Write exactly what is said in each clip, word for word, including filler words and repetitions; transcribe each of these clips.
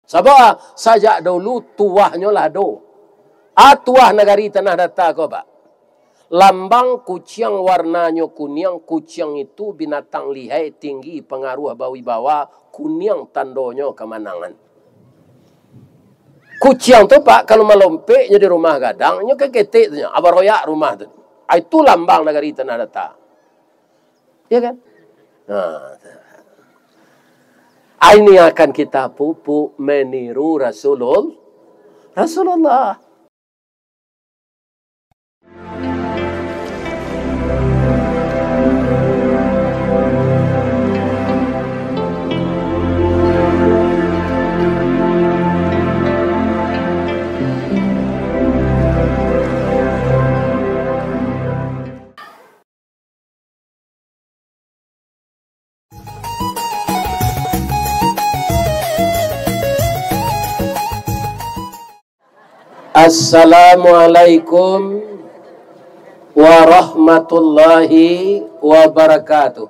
Sabab sajak dulu tuahnyo lah ado. A tuah nagari Tanah Data ko, Pak. Lambang kuciang warnanyo kuniang, kuciang itu binatang lihai, tinggi, pangaruah, bawibawa, kuniang tandonyo kamanangan. Kuciang tu, Pak, kalau malompek nyo di rumah gadang, nyo kan ketek tu nyo, baroyak rumah tu. Ah, itu lambang nagari Tanah Data. Ya kan? Nah, ini akan kita pupuk meniru Rasulul-, Rasulullah. Assalamualaikum warahmatullahi wabarakatuh.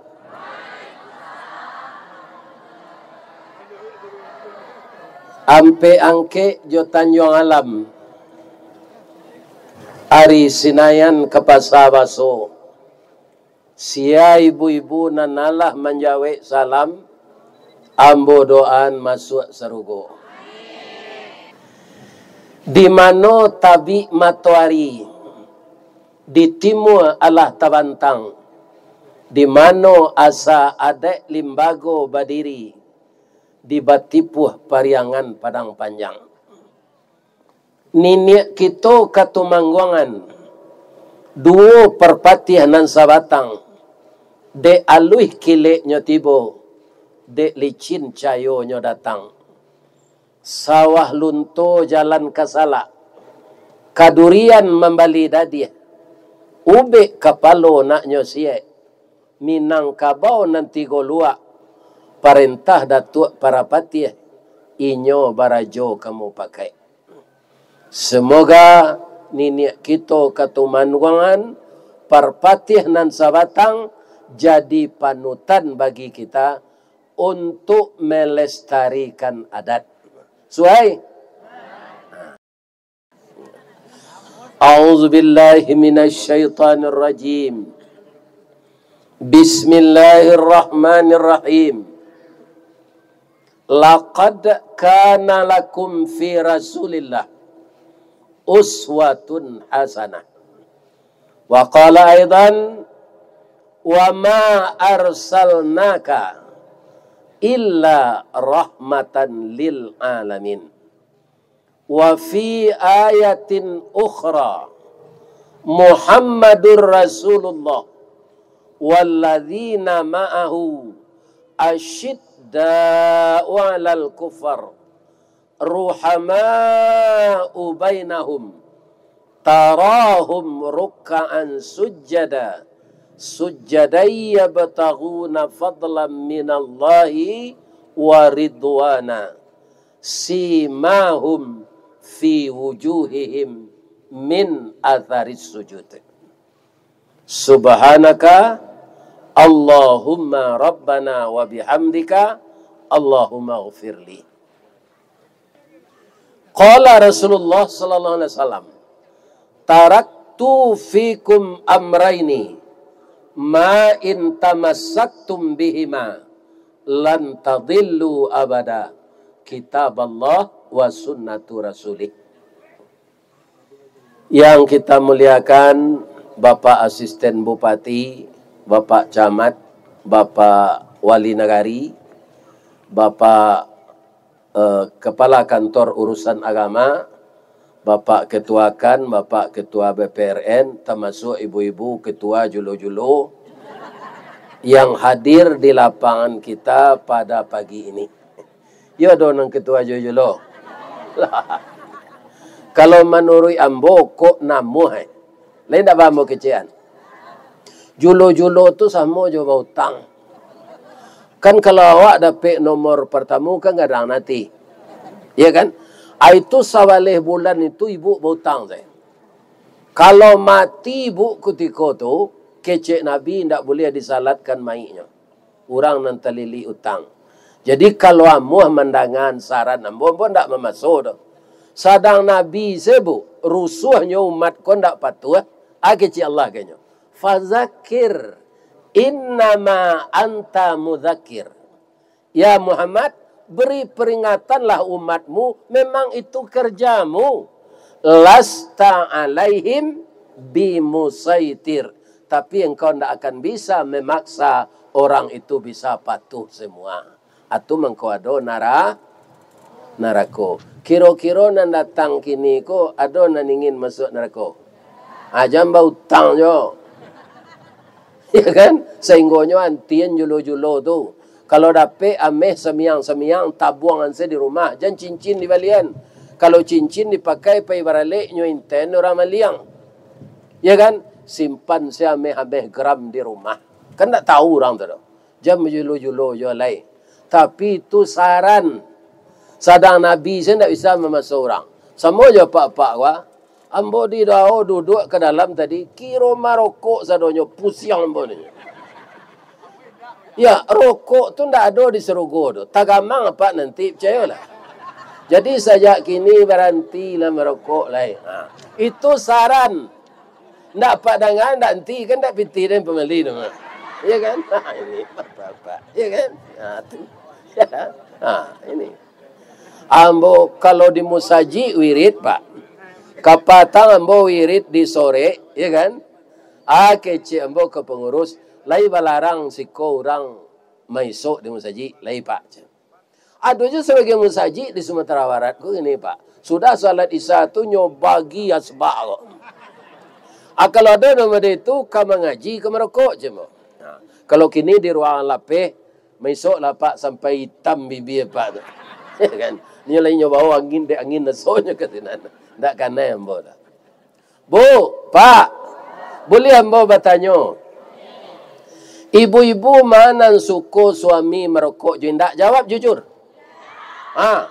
Ampek Angkek jo Tanjuang Alam, ari Sinayan ka Pasa Baso. Sia ibu-ibu nan alah manjawek salam, ambo doaan masuak sarugo. Di mano tabik matoari, di timua alah tabantang, di mano asa adaik limbago badiri, di batipuah Pariangan Padang Panjang. Niniak kito Katumangguangan, duo Parpatiah nan sabatang, dek aluih kileknyo tibo, dek licin cayonyo datang. Sawah lunto jalan ka salak, kadurian mambali dadiah, ubek kapalo naknyo siek, Minangkabau nan tigo luak, parentah Datuak Parapatiah, inyo barajo ka mupakaik. Semoga niniak kito Katumangguangan, Parpatiah nan sabatang, jadi panutan bagi kita untuk melestarikan adat. Suai? A'udzubillahi minasyaitonirrajim. Bismillahirrahmanirrahim. Laqad kana lakum fi Rasulillah uswatun hasanah. Wa qala aidan, "Wa ma arsalnaka illa rahmatan lil alamin." Wa fi ayatin ukhra, Muhammadur Rasulullah walladzina ma'ahu asyidda'u 'alal kufar, ruhama'u bainahum, tarahum rukka'an sujjada, sujjadan yabtaghuna fadlan minallahi wa ridwana. Simahum fi wujuhihim min atharis sujud. Subhanaka Allahumma Rabbana wa bihamdika, Allahumma ghfirli. Qala Rasulullah sallallahu alaihi wasallam, "Taraktu fikum amraini, ma in tamassaktum bihima, lan tadillu abada, kitaballah wa sunnatu rasulih." Yang kita muliakan, Bapak Asisten Bupati, Bapak Camat, Bapak Wali Nagari, Bapak, eh, Kepala Kantor Urusan Agama, Bapak Ketua KAN, Bapak Ketua B P R N, termasuk ibu-ibu ketua julo-julo yang hadir di lapangan kita pada pagi ini. Yo ado nan ketua julo-julo. Kalau manuruik ambo, kok namuah, eh. Lain dak ba ambo kecekan. Julo-julo tu samo jo bautang. Kan kalau awak dapek nomor partamo kan gadang ati. Ya kan? Ah, itu sabaleh bulan itu ibu bautang sajo. Kalau mati ibu kutiko tu, kecek Nabi ndak buliah disalatkan mayiknyo. Urang nan talilik utang. Jadi, kalau amuah mandangaan saran ambo, ambo ndak mamaso doh. Sadang Nabi se, Bu, rusuahnyo umat ko ndak patuah, a kecek Allah kanyo, "Fazakir, innama anta muzakir." Ya Muhammad, beri peringatanlah umatmu, memang itu kerjamu. "Lasta alaihim bimusaitir." Tapi engkau ndak akan bisa memaksa orang itu bisa patuh semua. Atu mangko ado nara-, narako. Kiro-kiro nan datang kini ko ado nan ingin masuak narako? Ah, jan bautang jo. Ya kan? Sahinggonyo antian julo-julo tu. Kalau dapek ameh samiang-samiang, tabuangan se di rumah, jan cincin dibalian. Kalau cincin dipakai pai baralek, nyo inten urang maliang. Ya kan? Simpan se ameh-ameh gram di rumah. Kan ndak tahu urang tu doh. Jan bajulo-julo jo lai. Tapi itu saran. Sadang Nabi se ndak bisa mamaso urang. Samo jo apak-apak ko, ah. Ambo di dao duduak ka dalam tadi, kiro marokok sadonyo, pusiang ambo ni. Ya, rokok tu ndak ado di sarugo tu. Tagamang apak nanti, picayolah. Jadi, sajak kini barantilah marokok lai. Ha, itu saran. Ndak apak danga, ndak anti kan, ndak pitih den pamali tu. Ya kan? Ha, ini bapak-bapak. Ya kan? Ha, tu. Ya. Ha, ini. Ambo kalau di musajik wirid, Pak. Kapatang ambo wirid di sorek, ya kan? Ah, kecek ambo ka pangurus, lai balarang siko urang maisok di musajik, lai, Pak. Ado juo sabagian musajik di Sumatera Barat ko gini, Pak. Sudah salat Isya tu nyo bagi asbak ko. Ah, kalau ado nan model itu, ka mangaji, ka marokok, cek ambo. Nah, kalau kini di ruangan lapeh, maisok lah, Pak, sampai itam bibia, Pak, tu. Ya kan? Nyo lai nyo bao angin, dek angin rasonyo ka sinan. Ndak kanai ambo dah. Bu, Pak, buliah ambo batanyo? Ibu-ibu ma nan suko suami marokok jo indak? Jawab jujur. Ha.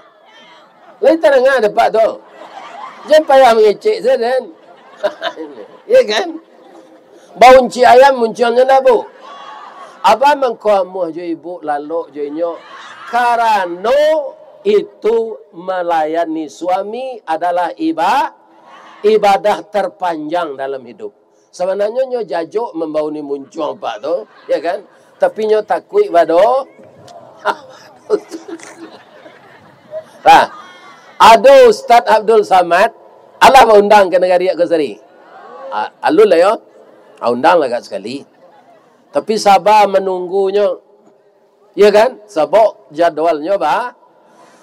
Lai tadanga dek Apak tu? Jan payah mangecek sajo, den. Ya kan? Baunciang ayam muncuangnyo ndak, Bu? Apak mangko amuah jo ibu lalok jo inyo, karano itu malayani suami adalah iba-, ibadah terpanjang dalam hidup. Sabananyo nyo jajok mambauni muncuang Apak tu, ya kan? Tapi nyo takuik bado. Nah, ado Ustaz Abdul Samad, alah baundang ka nagari Akosari. A-, alun lah yo. Ah, undang lah agak sakali. Tapi saba manunggunyo. Ya kan? Sabab jadwalnyo ba-,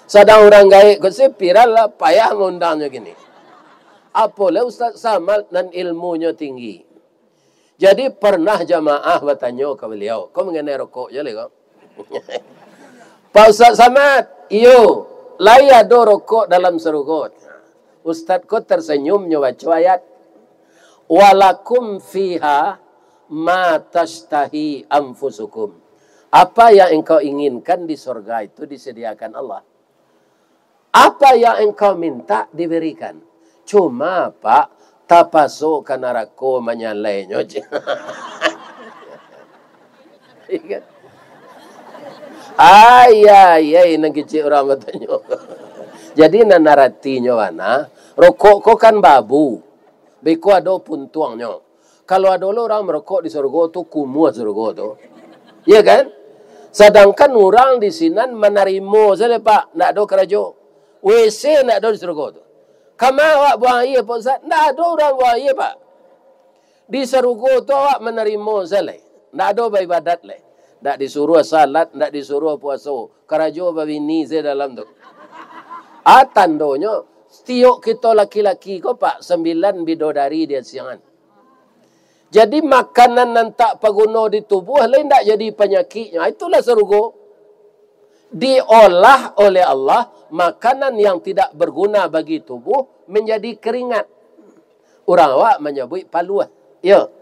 sadang urang gaek ko se viral lah, payah maundangnyo kini. Apo lai Ustaz Samad nan ilmunyo tinggi. Jadi, pernah jamaah batanyo ka baliau, ko manganai rokok juo lai ko. "Pak Ustaz Samad, iyo, lai ado rokok dalam sarugo?" Ustaz ko tersenyum, nyo baco ayat, "Walakum fiha ma tashtahi anfusukum." Apa yang engkau inginkan di sorga itu disediakan Allah. Apa yang engkau minta diberikan. Cuma, Pak, tapaso ka narako manyalainyo, cek. Iya kan? Ai, ai, ai, nan kecek urang batanyo. Jadi, nan aratinyo bana, rokok ko kan baabu. Beko ado puntuangnyo. Kalau ado lo urang marokok di sarugo tu, kumuah sarugo tu. Iya kan? Sadangkan urang di sinan manarimo sajo, Pak, ndak ado karajo. W C ndak ado di sarugo tu. Kama awak buang aia, Pak Ustaz? Ndak ado urang buang aia, Pak. Di sarugo tu awak manarimo sajo lai. Ndak ado baibadat lai. Ndak disuruah salat, ndak disuruah puaso. Karajo babini sajo dalam tu. Ah, tandonyo, satiok kito laki-laki ko, Pak, sambilan bidodari di asiangan. Jadi, makanan nan tak paguno di tubuah, lai ndak jadi panyakiknyo. Ah, itulah sarugo. Diolah oleh Allah, makanan yang tidak berguna bagi tubuh menjadi keringat. Urang awak manyabuik paluah. Iyo.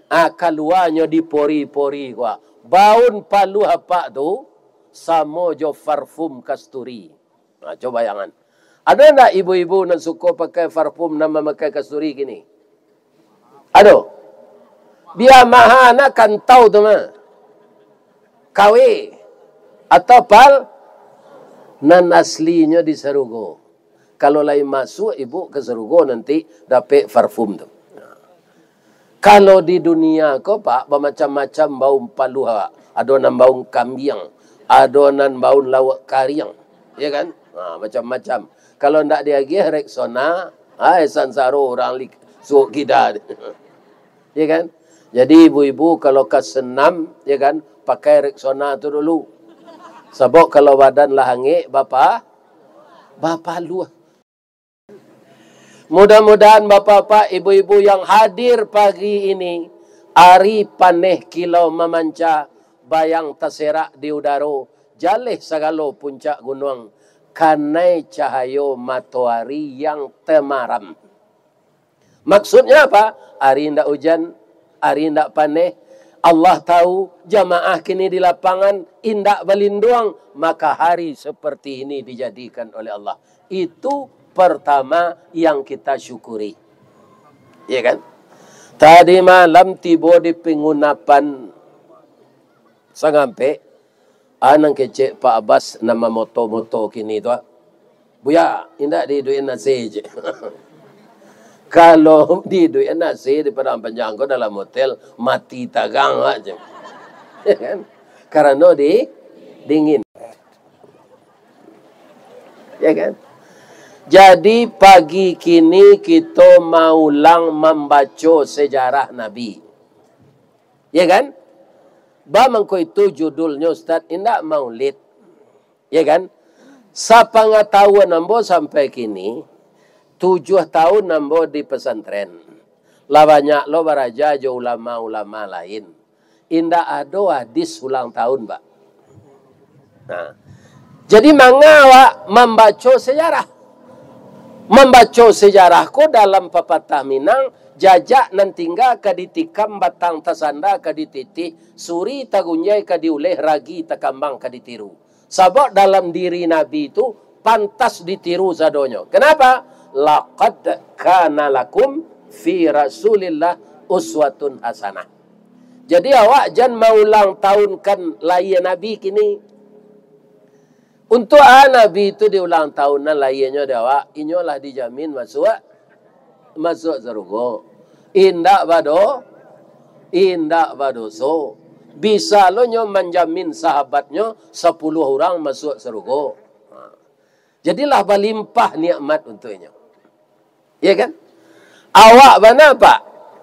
Ah, kaluanyo di pori-pori ko. Baun paluah Apak tu samo jo parfum kasturi. Ha, cubo bayangan. Ado ndak ibu-ibu nan suko pakai parfum nan mamakai kasturi kini? Ado. Bia maha nak kantau tu mah. Kawe. Atau pal-, nan aslinyo di sarugo. Kalau lai masuak ibu ka sarugo, nanti dapek parfum tu. Kalau di dunia ko, Pak, bamacam-macam baun paluah, Pak. Ado nan baun kambiang, ado nan baun lauak kariang. Ya kan? Ha, macam-macam. Kalau ndak diagiah Rexona, hai sansaro urang li-, suok kida. Ya kan? Jadi ibu-ibu kalau ka senam, ya kan, pakai Rexona tu dulu. Sabab kalau badan lah angek, bapa-, bapaluah. Mudah-mudahan bapak-bapak, ibu-ibu yang hadir pagi ini, ari paneh kilau mamanca, bayang taserak di udaro, jaleh sagalo puncak gunuang, kanai cahayo matoari yang temaram. Maksudnya apa? Ari indak ujan, ari indak paneh. Allah tahu, jamaah kini di lapangan indak balinduang, maka hari seperti ini dijadikan oleh Allah. Itu pertama yang kita syukuri. Ya kan? Tadi malam tibo di penginapan Sangampek, ah, nan kecek Pak Abbas nan mamoto-moto kini tu, ah. Buya, indak diiduikan A C, cek. Kalau diiduikan A C di Padang Panjang ko dalam hotel, mati tagang, Pak, cek. Ya kan? Karano di, dingin. Ya kan? Jadi, pagi kini kito maulang mambaco sejarah Nabi. Ya kan? Ba mangko itu judulnyo, Ustaz, indak maulid. Ya kan? Sapangatahuan ambo sampai kini, tujuah tahun ambo di pesantren. Lah banyak lo baraja jo ulama-ulama lain. Indak ado hadis ulang tahun, Pak. Nah, jadi manga awak mambaco sejarah? Mambaco sejarah ko dalam papatah Minang, jajak nan tingga ka ditikam, batang tasanda ka dititih, suri tagunjai ka diuleh, ragi takambang ka ditiru. Sabab dalam diri Nabi tu pantas ditiru sadonyo. Kenapa? "Laqad kana lakum fi Rasulillah uswatun hasanah." Jadi awak jan maulang tahunkan lahia Nabi kini. Untuak a Nabi tu diulang tahun nan lahianyo di awak, inyo lah dijamin masuak, masuak sarugo. Indak bado-, indak badoso. Bisa lo nyo manjamin sahabatnyo sapuluah urang masuak sarugo. Ha. Jadilah balimpah nikmat untuak inyo. Ya kan? Awak bana, Pak.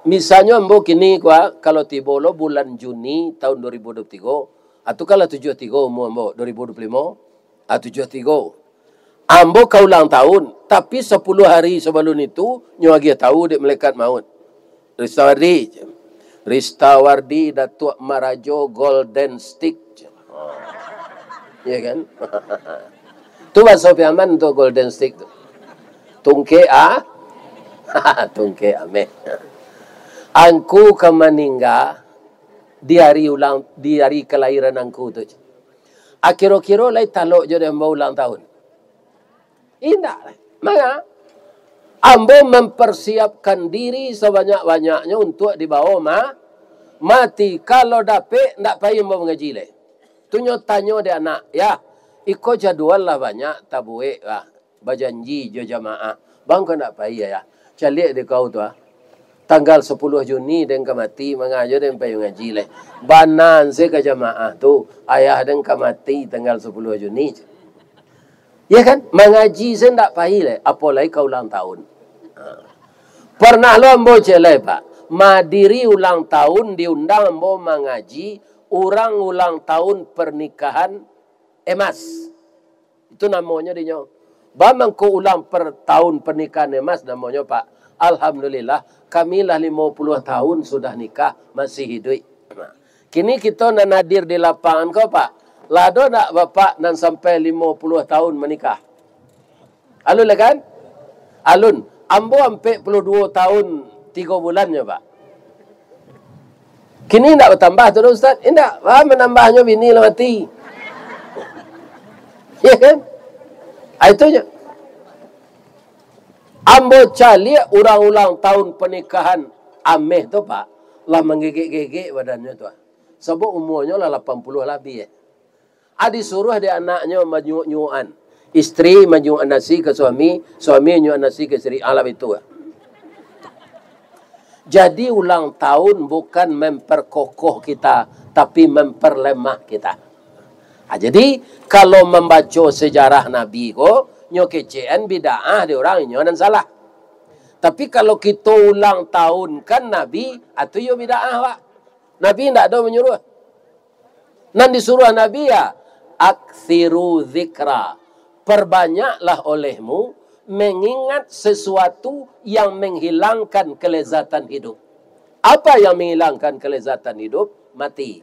Misalnyo ambo kini ko, kalau tibo lo bulan Juni tahun dua ribu dua puluh tiga, atu kan lah tujuah tiga umua ambo, dua ribu dua puluh lima, ah, tujuah tiga. Ambo ka ulang tahun, tapi sapuluah hari sabalun itu, nyo agiah tahu dek malaikat maut. Ristawardi, Ristawardi Datuak Marajo Golden Stick. Ya kan? Tu bahaso Piaman tu, golden stick tu. Tungkek, ah? Tungkek ameh. Angku ka maningga di hari ulang, di hari kalahiran angku tu. Ah, kiro-kiro lai talok jo dek ambo ulang tahun? Indak lai. Manga? Ambo mamparsiapkan diri sabanyak-banyaknyo untuak dibawo ma-, mati. Kalau dapek, ndak pai ambo mangaji lai. Tu nyo tanyo dek anak, "Yah, iko jadual lah banyak tabuek lah, bajanji jo jamaah. Bang, kau ndak pai, Ayah? Caliak dek kau tu, ah. Tanggal sapuluah Juni den ka mati, manga jo den pai mangaji lai. Bana se ka jamaah tu, ayah den ka mati tanggal sapuluah Juni." Ya kan? Mangaji se ndak pai lai, apo lai ka ulang tahun. Ha. Parnah lo ambo cek lai, Pak, madiri ulang tahun, diundang ambo mangaji, urang ulang tahun pernikahan emas. Itu namonyo dinyo. Ba mangko ulang per-, tahun pernikahan emas namonyo, Pak. Alhamdulillah, kami lah limo puluah tahun sudah nikah, masih hiduik. Nah, kini kito nan hadir di lapangan ko, Pak, lah ado ndak bapak nan sampai limo puluah tahun manikah? Alun lah kan? Alun. Ambo ampek puluah duo tahun tigo bulannyo, Pak. Kini indak batambah tu doh, Ustaz? Indak. Ah, manambahnyo bini lah mati. Ya kan? Ah, itu je. Ambo caliak urang ulang tahun panikahan ameh tu, Pak, lah manggegek-gegek badannyo tu, ah. Sabab umuanyo lah lapan puluah labiah, eh. Ah, disuruh dek anaknyo manyuok-nyuokan. Istri manyuok nasi ka suami, suami nyuok nasi ka istri. Alah itu. Jadi, ulang tahun bukan memperkokoh kita, tapi memperlemah kita. Ah, jadi, kalau mambaco sejarah Nabi ko, nyo kecekan bid'ah di urang inyo nan salah. Tapi, kalau kito ulang tahun kan Nabi, atu yo bid'ah, Pak. Nabi ndak ado manyuruh. Nan disuruh Nabi ya, "Aktsiru dzikra." Perbanyaklah olehmu mengingat sesuatu yang menghilangkan kelezatan hidup. Apa yang menghilangkan kelezatan hidup? Mati.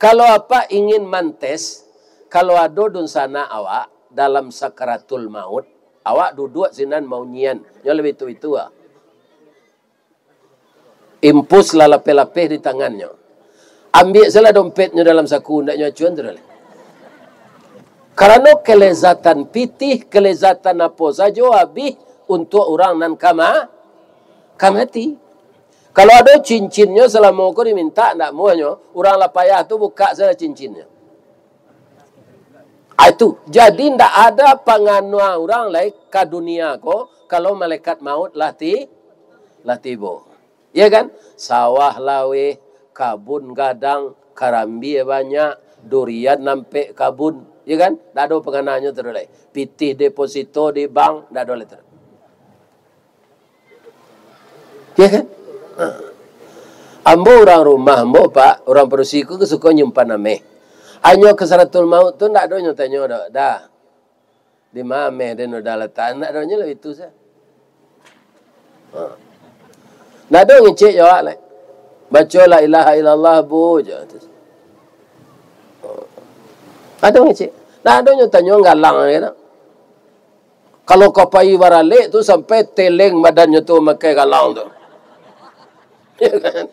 Kalau Apak ingin mantes, kalau ado dunsanak awak dalam sakaratul maut, awak duduak sinan maunyian, nyo labiah itu-itu ah. Impus lah lapeh-lapeh di tangannyo. Ambiak salah dompetnyo dalam saku, ndak nyo acuan tu doh. Karano kelezatan pitih, kelezatan apo sajo habih untuak urang nan ka ma-, ka mati. Kalau ado cincinnyo salamo ko dimintak, ndak muahnyo, urang lah payah tu bukak salah cincinnyo. Ah, itu. Jadi, ndak ada pangana urang lai ka dunia ko, kalau malaikat maut lah ti-, lah tibo. Ya kan? Sawah laweh, kabun gadang, karambia banyak, durian nampek kabun. Ya kan? Ndak ado pangananyo tu lai. Pitih deposito di bank, ndak ado lai tu. Ya kan? Ha. Ambo urang rumah ambo, Pak, urang padusi ko suko nyimpan ameh. Hanyo ka sakaratul maut tu ndak ado nyo tanyo doh, dah. Di ma ameh den udah latak, ndak ado nyo lah itu sa. Ha. Ndak ado ngecek jo awak lai. Baco la ilaha illallah, Bu, jo tu. Ha. Ndak ado ngecek. Ndak ado nyo tanyo galang lai tu. Kalau ka pai baralek tu, sampai teleng badannyo tu makai galang tu. Ya kan?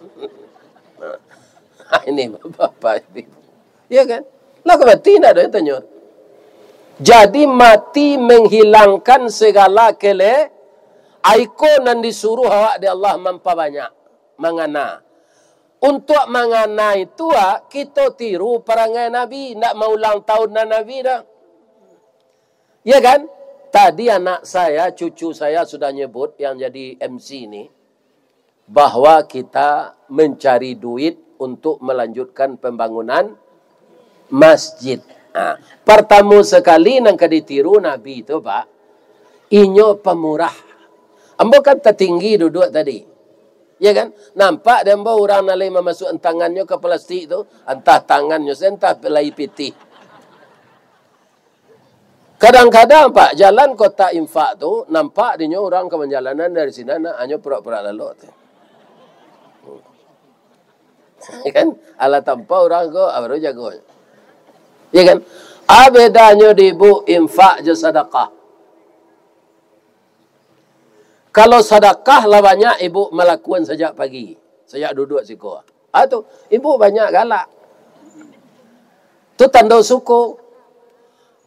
Ini bapak ini. Ya kan? Lah ka mati ndak ado yang tanyo. Jadi, mati menghilangkan segala kele-, aiko nan disuruh awak dek Allah mampabanyak, mangana. Untuak mangana itu, ah, kito tiru parangai Nabi, ndak maulang tahun nan Nabi dah. Ya kan? Tadi anak saya, cucu saya sudah nyebut yang jadi M C ni, bahwa kita mencari duit untuk melanjutkan pembangunan masjid. Ha, pertama sekali nan ka ditiru Nabi tu, Pak, inyo pemurah. Ambo kan tatinggi duduak tadi. Ya kan? Nampak dek ambo urang nan lai mamasuakan tangannyo ka plastik tu, antah tangannyo se, antah lai pitih. Kadang-kadang, Pak, jalan kotak infak tu, nampak dinyo urang ka manjalanan dari sinan, hanyo purak-purak lalok tu. Kan? Alah tampa urang ko, ah, baru jago. Ya kan? Ah, bedanyo di ibu infak jo sadakah. Kalau sadakah lah banyak ibu malakuan sajak pagi, sajak duduak siko. Ah, tu, ibu banyak galak. Tu tando suko.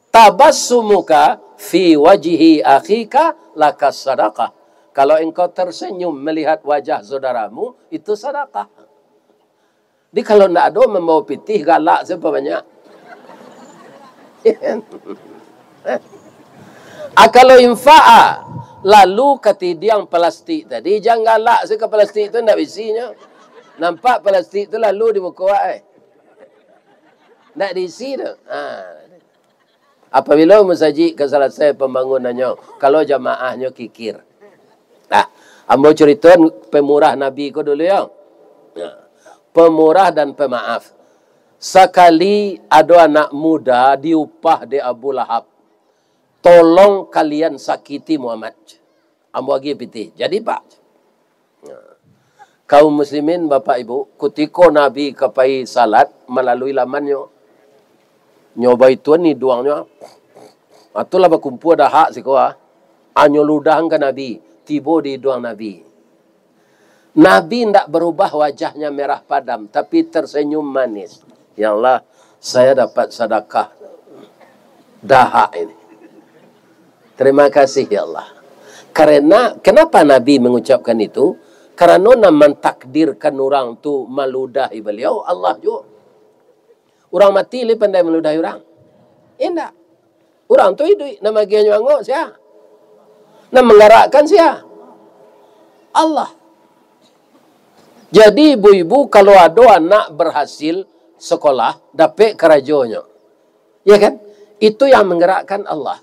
Tabassumuka fi wajhi akhika laka sadakah. Kalau engkau tersenyum melihat wajah saudaramu, itu sadakah. Jadi, kalau ndak ado mambawa pitih, galak se banyak. Ah, kalau infak, ah, lalu ka tidiang plastik tadi, jan galak se ka plastik tu, ndak baisinyo. Nampak plastik tu lalu di muko awak, eh. Ndak diisi tu. Ha. Apabila masajik ka salasai pambangunannyo, kalau jamaahnyo kikir. Nah, ambo caritoan pemurah Nabi ko dulu, yo. Nah, pemurah dan pemaaf. Sakali ado anak muda diupah dek Abu Lahab, "Tolong kalian sakiti Muhammad." Ambo agiah pitih. Jadi, Pak, kaum muslimin, Bapak Ibu, kutiko Nabi ka pai salat malalui lamannyo, nyo baituan iduangnyo, ah, tu lah bakumpua dahak siko, ah. Ah, nyo ludahan ka Nabi, tibo di iduang Nabi. Nabi ndak berubah wajahnya merah padam, tapi tersenyum manis. "Ya Allah, saya dapat sadakah dahak ini. Terima kasih, ya Allah." Karena, kenapa Nabi mengucapkan itu? Karena nan mentakdirkan orang tu maludahi beliau, Allah juga. Urang mati lai pandai maludahi urang? Indak. Urang tu iduik, nan magiahnyo angok sia? Nan manggarakkan sia? Allah. Jadi, ibu-ibu, kalau ado anak berhasil sekolah, dapek karajonyo, ya kan? Itu yang manggarakkan Allah.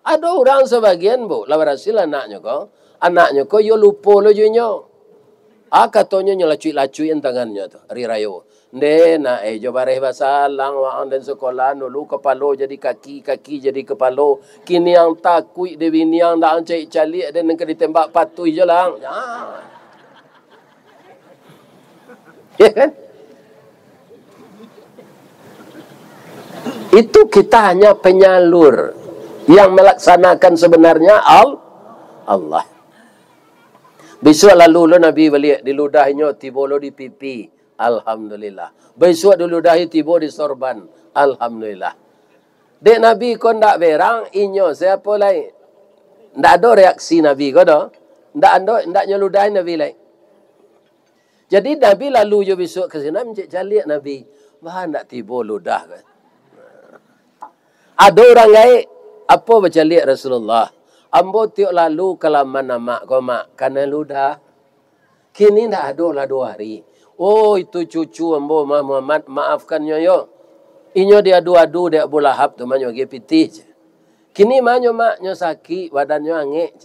Ado urang sabagian, Bu, lah barasil anaknyo ko, anaknyo ko iyo lupo lo jo inyo. Ah, katonyo nyo lacuik-lacuikan tangannyo tu, ari rayo. Ndeh, nak, eh, jo bareh basalang waang den sakola, dulu kapalo jadi kaki, kaki jadi kapalo. Kini ang takuik dek bini ang, ndak ang caliak-caliak den, nan ka ditembak patuih jo lah ang. Ah. Ya kan? Itu kita hanya penyalur. Yang melaksanakan sebenarnya Al-, Allah. Bisuak lalu lo Nabi baliak, diludahinyo, tibo lo di pipi. Alhamdulillah. Bisuak diludahi, tibo di sorban. Alhamdulillah. Dek Nabi ko ndak berang, inyo sia lai? Ndak ado reaksi Nabi ko doh. Ndak ado, ndak nyo ludahi Nabi lai. Jadi, Nabi lalu jo bisuak ka sinan, cek caliak Nabi. Bah, ndak tibo ludah ko. Ado urang gaek, apo bacaliak Rasulullah? Ambo tiok lalu ka laman amak ko, Mak, kanai ludah. Kini ndak ado lah duo hari. Oh, itu cucu ambo, Mah Muhammad, maafkan nyo yo. Inyo diadu-adu dek Abu Lahab tu, manyo agi pitih. Kini manyo, Mak, nyo sakik, badannyo angek.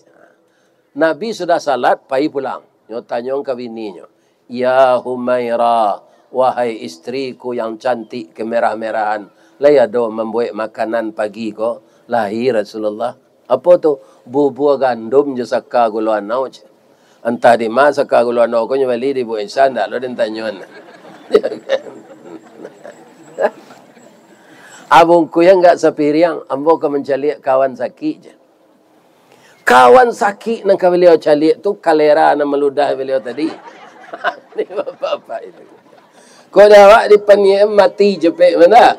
Nabi sudah salat, pai pulang. Nyo tanyo ka bininyo, "Ya Humaira, wahai istriku yang cantik kemerah-merahan, lai ado mambuek makanan pagi ko?" "Lai, Rasulullah." "Apo tu?" "Bubua gandum jo saka gulo anau," cek. "Antah di ma saka gulo anau ko, nyo bali di Bu Isa ndak lo den tanyoan?" "Abungkuih agak sapiriang, ambo ka mancaliak kawan sakik," cek. Kawan sakik nan ka baliau caliak tu, kalera nan maludah baliau tadi. Ni bapak-bapak itu. Kok dek awak dipaniaik mati capek mah ndak?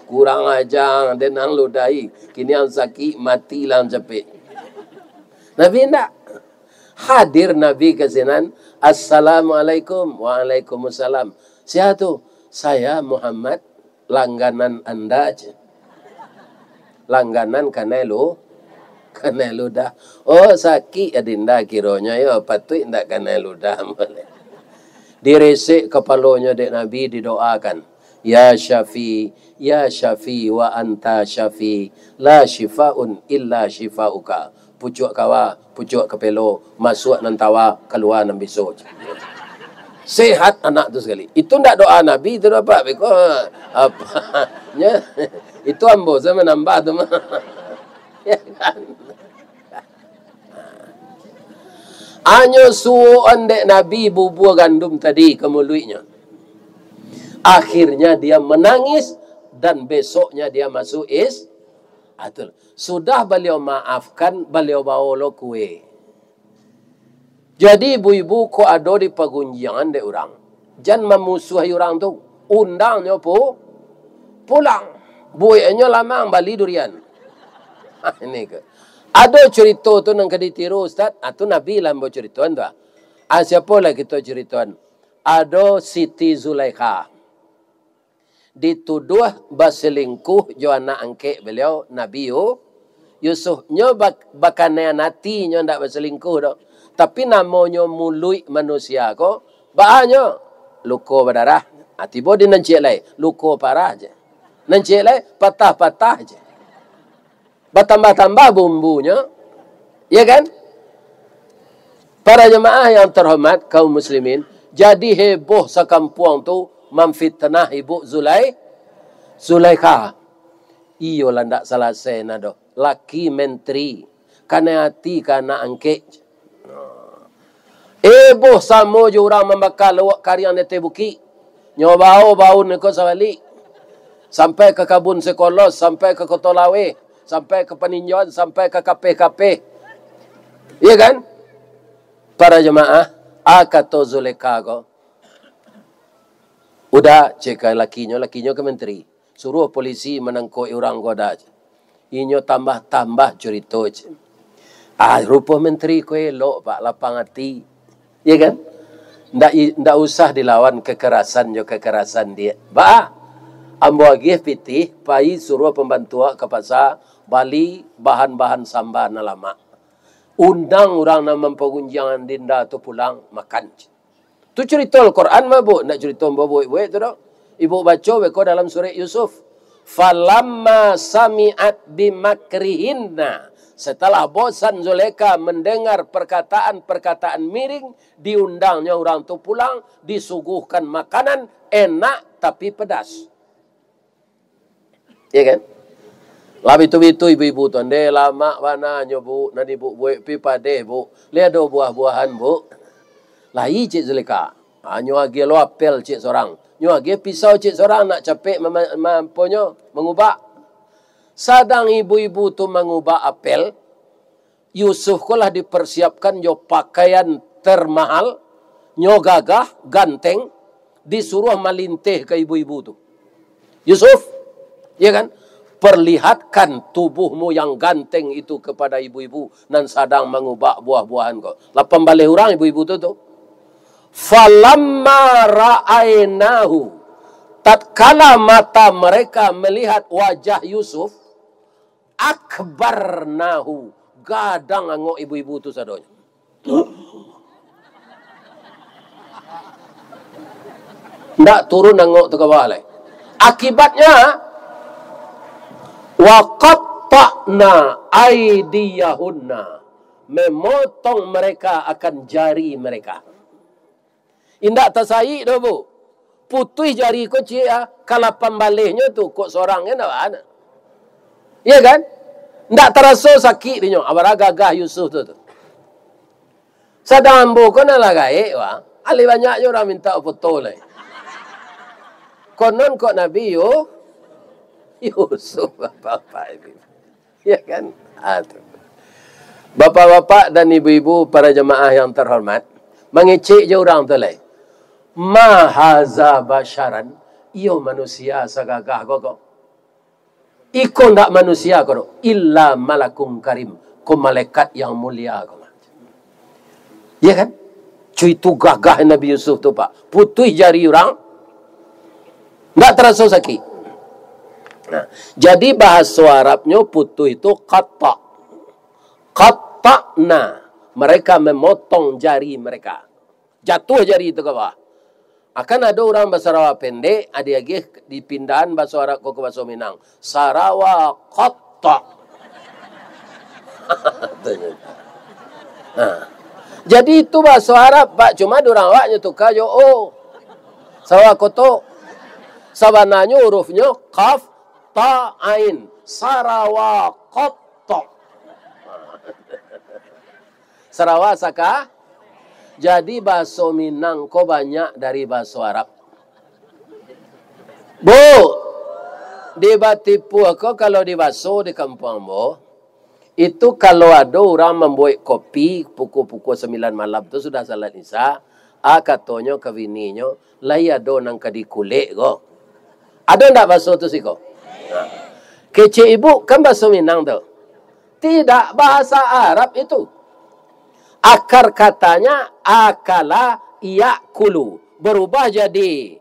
Kurang aja, den ang ludahi. Kini ang sakik, mati lah ang capek. Nabi ndak. Hadir Nabi ka sinan, "Assalamualaikum." "Waalaikumsalam." "Sia tu?" "Saya Muhammad." "Langganan anda," cek. "Langganan kanai lu-, kanai ludah." "Oh, sakik adinda kironyo yo, patuik ndak kanai ludah." Diresek kapalonyo dek Nabi, didoakan, "Ya Syafi, ya Syafi, wa anta Syafi, la syifaun illa syifauka." Pucuak kawa, pucuak kapelo, masuak nan tawa, kalua nan biso. Sehat anak tu sakali. Itu ndak doa Nabi tu, Bapak. Beko, apa, nya, itu ambo sajo manambah tu mah. Ya kan? Hanyo suokan dek Nabi bubua gandum tadi ka muluiknyo. Akhirnya dia menangis dan besoknya dia masuk is-, ah, tu lah. Sudah baliau maafkan, baliau bao lo kue. Jadi, ibu-ibu, kok ado di pagunjiangan dek urang, jan mamusuahi urang tu. Undang nyo pu-, pulang. Bueknyo lamang, bali durian. Ah, ini ke. Ado curito tu nan ka ditiru, Ustaz. Ah, tu Nabi lah ambo curitoan tu, ah. Ah, siapo lah kito curitoan? Ado Siti Zulaikha. Dituduah baselingkuh jo anak angkek baliau, Nabi Yu-, Yusuf. Nyo bak-, bakaniaik ati, nyo ndak baselingkuh doh. Tapi namonyo muluik manusia ko, baa nyo? Luko badarah. Ah, tibo di nan ciek lai, luko parah je. Nan ciek lai, patah-patah je. Batambah-tambah bumbunyo, ya kan? Para jemaah yang terhormat, kaum muslimin, jadi heboh sakampuang tu mamfitnah Ibu Zulai-, Zulaikha. Iyo lah, ndak salasai nah doh. Laki menteri, kanai ati ka anak angkek. Heboh samo jo urang mambaka lawak kariang di ateh bukik. Nyo bao baun ko sabalik. Sampai ka kabun sikolos, sampai ka Koto Laweh, sampai ka Paninjauan, sampai ka kapeh-kapeh. Iya kan? Para jamaah, a kato Zulekha ko, "Uda," cek ka lakinyo, lakinyo ka menteri. "Suruah polisi manangkok urang ko, Da." Inyo tambah-tambah curito, cek. Ah, rupo menteri ko elok, Pak, lapang ati. Iya kan? Ndak i-, ndak usah dilawan kekerasan jo kekerasan dia. Ba, Ambo agiah pitih, pai suruah pambantu ka pasa, bali bahan-bahan samba nan lamak. Undang urang nan mampagunjiangan dinda tu pulang, makan. Tu curito Al-Quran mah, Bu, ndak curito ambo buek-buek tu doh. Ibu baco beko dalam surek Yusuf. "Falamma sami'at bimakrihinna." Setelah bosan Zulekha mendengar perkataan-perkataan miring, diundangnyo urang tu pulang, disuguhkan makanan enak tapi pedas. Iya kan? Lah bitu-bitu ibu-ibu tu, "Ndeh, lamak bana nyo, Bu, nan ibu buek pi padeh, Bu. Lai ado buah-buahan, Bu?" "Lai, Cik Zulekha. Ha, nyo agiah lo apel, Cik, sorang. Nyo agiah pisau, Cik, sorang, nak capek mama-, ma-, aponyo, mangubak." Sadang ibu-ibu tu mangubak apel, Yusuf ko lah dipersiapkan jo pakaian termahal, nyo gagah, ganteng, disuruah malinteh ka ibu-ibu tu. "Yusuf, ya kan, perlihatkan tubuhmu yang ganteng itu kepada ibu-ibu nan sadang mangubak buah-buahan ko." Lapan baleh urang ibu-ibu tu, tu. "Falamma ra'ainahu," tatkala mata mereka melihat wajah Yusuf, "akbarnahu," gadang angok ibu-ibu tu sadonyo. Ndak turun angok tu ka bawah lai. Akibatnya, "wa qatta'na aidiyahunna," memotong mereka akan jari mereka. Indak tasaik doh, Bu. Putuih jari ko ciek ah, kalapan balehnyo tu, kok sorang kan ndak bana. Iya kan? Ndak taraso sakik dinyo, abara gagah Yusuf tu, tu. Sadang ambo ko nan lah gaek, wah. Alih banyak jo urang minta foto lai. Konon kok Nabi Yu-, Yusuf, bapak-bapak ini. Ya kan? Ah, tu. Bapak-bapak dan ibu-ibu, para jamaah yang terhormat, mangecek je urang tu lai. "Ma haza basyaran," iyo manusia sagagah ko ko. Iko ndak manusia ko doh, "illa malakun karim," ko malaikat yang mulia ko mah. Ya kan? Cuy, tu gagah Nabi Yusuf tu, Pak. Putuih jari urang, ndak taraso sakik. Nah, jadi bahaso Arabnyo putuih tu qatta. Qatta'na. Mereka memotong jari mereka. Jatuah jari tu ka bawah. Akan ado urang basarawa pendek, ado agiah dipindahan baso Arab ko ka baso Minang. Sarawa qatta. Ha. Jadi itu baso Arab, Pak, cuma di urang awaknyo tuka jo o. Sarawa koto. Sabananyo hurufnyo qaf, ta, ain. Sarawa qatta. Sarawa saka. Jadi baso Minang ko banyak dari baso Arab. Bu, di Batipuah ko kalau di baso di kampuang ambo, itu kalau ado urang mambuek kopi pukua-pukua sambilan malam tu sudah salat Isya, a katonyo ka bininyo, "Lai ado nan ka dikulek ko?" Ado ndak baso tu siko? Nah. Kecek ibu, kan baso Minang tu. Tidak, bahasa Arab itu. Akar katanya akala ya'kulu. Berubah jadi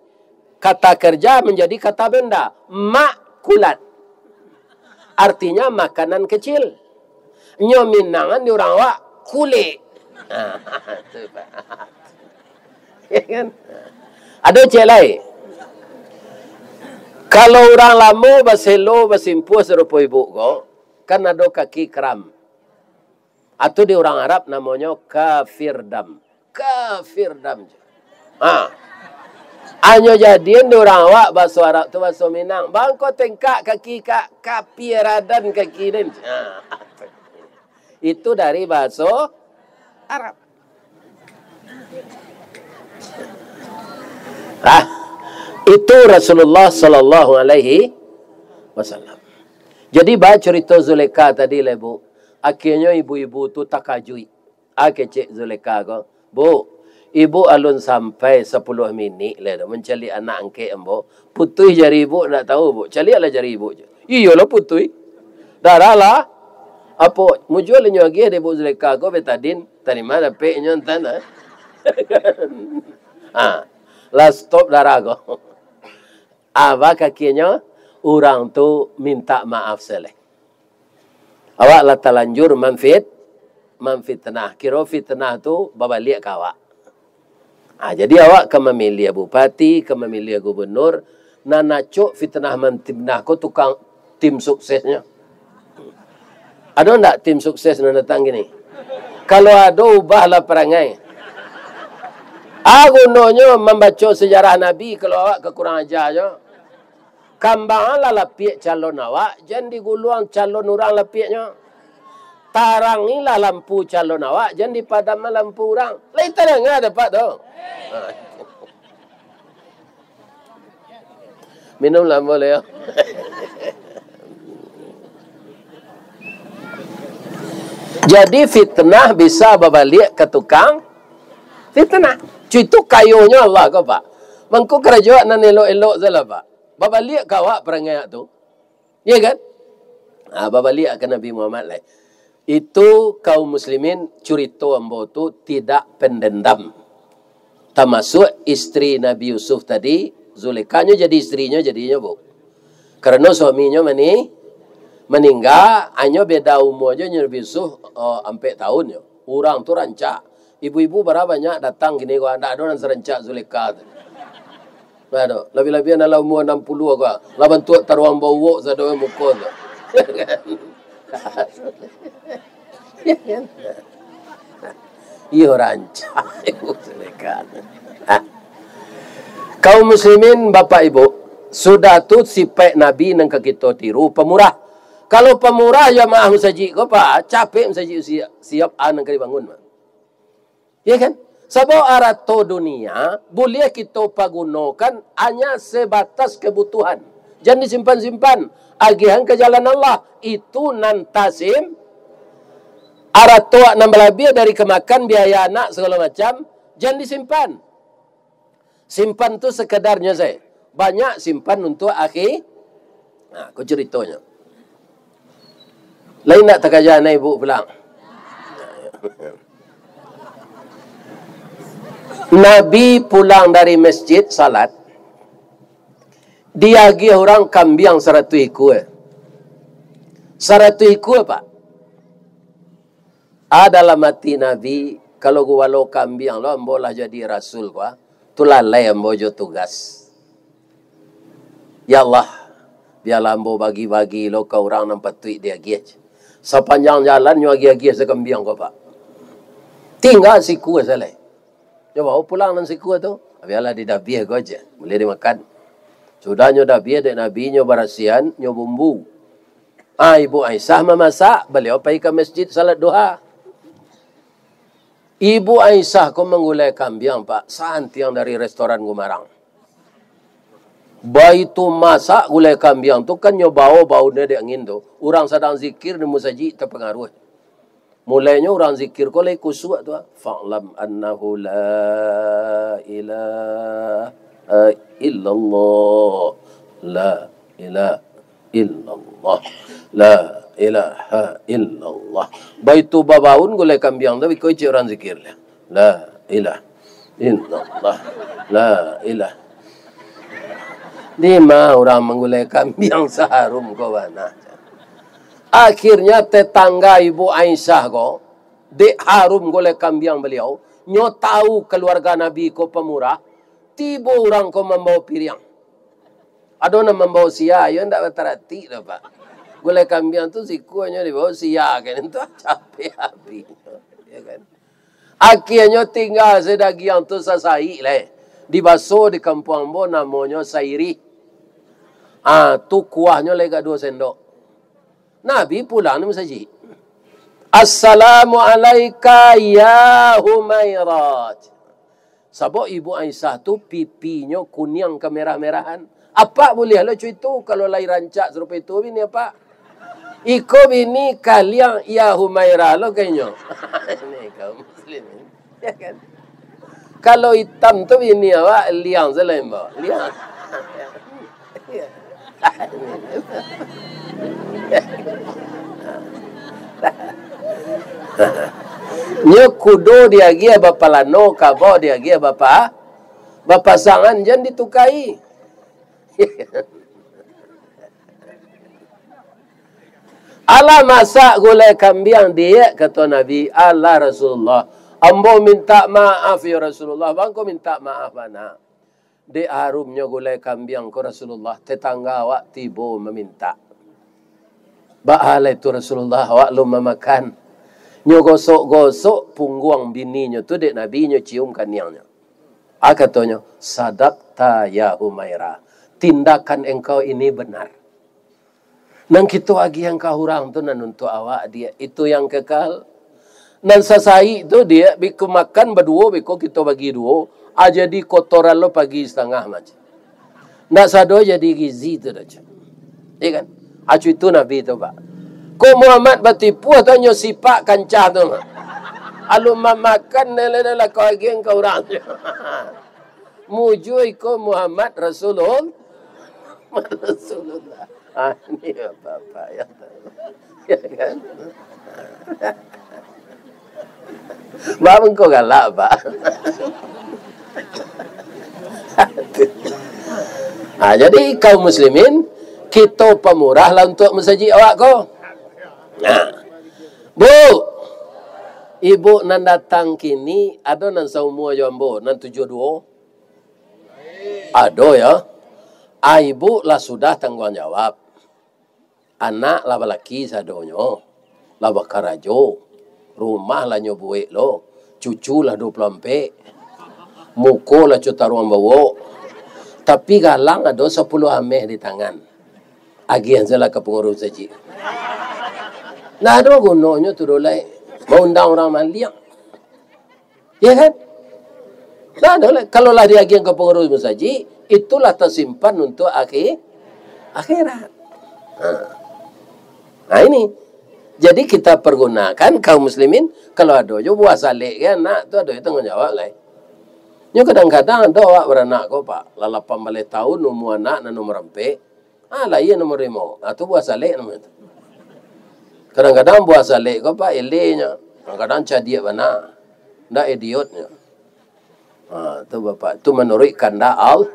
kata kerja menjadi kata benda. Ma'kulat. Artinya makanan kecil. Nyo Minangan di urang awak, kulek. Ha, tu, Pak. Ya kan? Ado cek lai. Kalau urang lamo baselo, basimpuah sarupo ibu ko, kan ado kaki kram. Atau di urang Arab namonyo kafir dam. Kafir dam. Ha. Anyo jadian di urang awak baso Arab tu baso Minang. Bangko tengkak kaki kak, kapiradan kaki den. Ha. Itu dari baso Arab. Ah, itu Rasulullah sallallahu alaihi wasallam. Jadi, ba carito Zulekha tadi lah, Bu. Akhirnyo ibu-ibu tu takajuik. Ah, kecek Zulekha ko, "Bu, ibu alun sampai sapuluah minik lai doh mancaliak anak angkek ambo. Putuih jari ibu, ndak tahu, Bu. Caliaklah jari ibu." "Iyolah putuih. Darah lah." "Apo, mujua inyo agiah dek Ibu Zulekha ko betadin, tadi mah dapek inyo antan, ah." Ha, lah stop darah ko. Apa kakinyo? Urang tu minta maaf sajo. Awak lah talanjur mamfit-, mamfitnah. Kiro fitnah tu babaliak ka awak. Ha, jadi awak ka mamiliah bupati, ka mamiliah gubernur, nan acok fitnah-mamfitnah ko tukang tim suksesnyo. Ado ndak tim sukses nan datang kini? Kalau ado, ubahlah parangai. A gunonyo mambaco sejarah Nabi, kalau awak ka kurang aja jo. Kambanganlah lapiak calon awak, jan diguluang calon urang lapiaknyo. Tarangilah lampu calon awak, jan dipadamkan lampu urang. Lai tadanga dek Apak tu? Minum lah, ambo lai, yo. Jadi, fitnah bisa babaliak ka tukang fitnah. Cuitu kayonyo Allah ko, Pak. Mangko karajo nan elok-elok sajolah, Pak. Babaliak ka awak parangai tu. Iya kan? Ha, babaliak ka Nabi Muhammad lai. Itu kaum muslimin, curito ambo tu tidak pendendam. Tamasuak istri Nabi Yusuf tadi, Zulekha nyo jadi istrinyo jadinyo, Bu. Karano suaminyo mani-, maningga, hanyo beda umua jo Nabi Yusuf, eh, ampek tahun nyo. Urang tu rancak. Ibu-ibu bara banyak datang kini ko, ndak ado nan sarancak Zulekha tu. Ndak ado. Labiah-labiah nan lah umua anam puluah ko, lah bantuak taruang bauwok sado muko tu. Iyo, rancak. Kaum muslimin, Bapak Ibu, sudah tu sipaik Nabi nan ka kito tiru, pamurah. Kalau pamurah jamaah masajik ko, Pak, capek masajik siap, siap a nan ka dibangun, Pak. Ya kan? Sabab arato dunia buliah kito pagunokan hanya sebatas kebutuhan. Jan disimpan-simpan, agiahan ka jalan Allah. Itu nan tasim, arato nan balabiah dari ka makan, biaya anak, sagalo macam, jan disimpan. Simpan tu sakadarnyo sajo. Banyak simpan untuak akhi-, nah, ko caritonyo. Lain ndak takaja na ibu pulang? Nabi pulang dari masjid salat, diagiah urang kambiang saratuih ikua. Saratuih ikua, Pak. A dalam ati Nabi, kalau gubalo kambiang lo, ambo lah jadi rasul ko, tu lalai ambo jo tugas. Ya Allah, bialah ambo bagi-bagi lo ka urang nan patuik diagiah. Sapanjang jalan nyo agiah-agiah sakambiang ko, Pak. Tingga sikua sajo lai. Nyo bao pulang nan sikua tu. Bialah didabiah ko aja, buliah dimakan. Sudah nyo dabiah dek Nabi, nyo barasiahan, nyo bumbu. Ah, Ibu Aisyah mamasak, baliau pai ka masjid salat duha. Ibu Aisyah ko manggulai kambiang, Pak, santiang dari restoran gumarang. Baitu masak gulai kambiang tu kan nyo bao baunnyo dek angin tu. Urang sadang zikir di musajik tapangaruah. Mulainyo urang zikir ko lai kusuak tu, ah. "Fa'lam annahu la ilaha illallah, la ilaha illallah, la ilaha illallah." Baitu babaun gulai kambiang tu, iko icik urang zikir lah. La ilaha illallah, la ilaha. Dima urang manggulai kambiang saharum ko bana. Akhirnya tetangga Ibu Aisyah ko, dek harum gulai kambiang baliau, nyo tahu kaluarga Nabi ko pamurah, tibo urang ko mambawa piriang. Ado nan mambawa sia, yo ndak bataratik doh, Pak. Gulai kambiang tu sikuanyo dibawa sia, kan, tu capek abih. Ya kan? Akhirnyo tingga se dagiang tu sasaik lai. Dibaso di kampuang ambo namonyo sairih. Ah, tu kuahnyo lai ka duo sendok. Nabi pulang di musajik. "Assalamu alaika ya Humairah." Sabab Ibu Aisyah tu pipinyo kuniang kamerah-merahan. Apak buliah lo cuitu, kalau lai rancak sarupo itu bini apak. Iko bini kaliang ya Humairah lo kainyo. Ini kaum muslimin. Ya kan? Kalau itam tu bini awak, liang sajo lah imbau. Liang. Nyo kudo diagiah bapalano, kabau diagiah bapa-, bapasangan, jan ditukai. "Alah masak gulai kambiang, Diak," kato Nabi. "Alah Rasulullah, ambo mintak maaf, yo Rasulullah." "Baa ngko mintak maaf bana?" "Dek harumnyo gulai kambiang ko, Rasulullah, tetangga awak tibo mamintak." "Baa lai tu, Rasulullah, awak alun mamakan?" "Nyo gosok-gosok pungguang bininyo tu dek Nabi, nyo cium kaniangnyo. A," katonyo, "Sadakta ya Humairah, tindakan engkau ini benar. Nan kito agiah ka urang tu nan untuak awak, Diak, itu yang kekal. Nan sasaik tu, Diak, biko makan baduo, biko kito bagi duo, a jadi kotoran lo pagi satangah macam. Ndak sado jadi gizi tu doh, Cak." Iya kan? Acu itu Nabi tu, Pak. Kok Muhammad batipu atau nyo sipak kancah tu, Mak? Alun mamakan, lah, lah, lah, kau agiah ka urang. Mujua iko Muhammad Rasulul-, Rasulullah. Ah, ini bapak-bapak yang tahu. Ya kan? Bang, engkau galak, Pak. Ah, jadi kaum muslimin, kito pamurah lah untuk masajik awak ko. Nah, Bu, ibu nan datang kini, ado nan saumua jo ambo, nan tujuah duo? Ado, ya. A, ibu lah sudah tangguang jawab. Anak lah balaki sadonyo, lah bakarajo, rumah lah nyo buek lo, cucu lah duo puluah ampek, muko lah cutaruang bawok, tapi galang ado sapuluah ameh di tangan. Agiah sajolah ka pangurus masajik. Ndak ado gunonyo tu doh lai, maundang urang maliang. Ya kan? Ndak ado lai. Kalau lah diagiah ka pangurus masajik, itulah tasimpan untuk akhi-, akhirat. Ha. Nah, ini. Jadi, kita pergunakan, kaum muslimin, kalau ado jo buah salek kan, nak tu ado jo tangguang jawab lai. Nyo kadang-kadang ado awak baranak ko, Pak, lah lapan baleh taun umua anak nan nomor ampek, ah, lahia nomor limo. Ah, tu buah salek namonyo tu. Kadang-kadang buah salek ko, Pak, elenyo. Kadang-kadang cadiak bana. Ndak idiotnyo. Ha, tu, Bapak. Tu manuruik kandak Al-,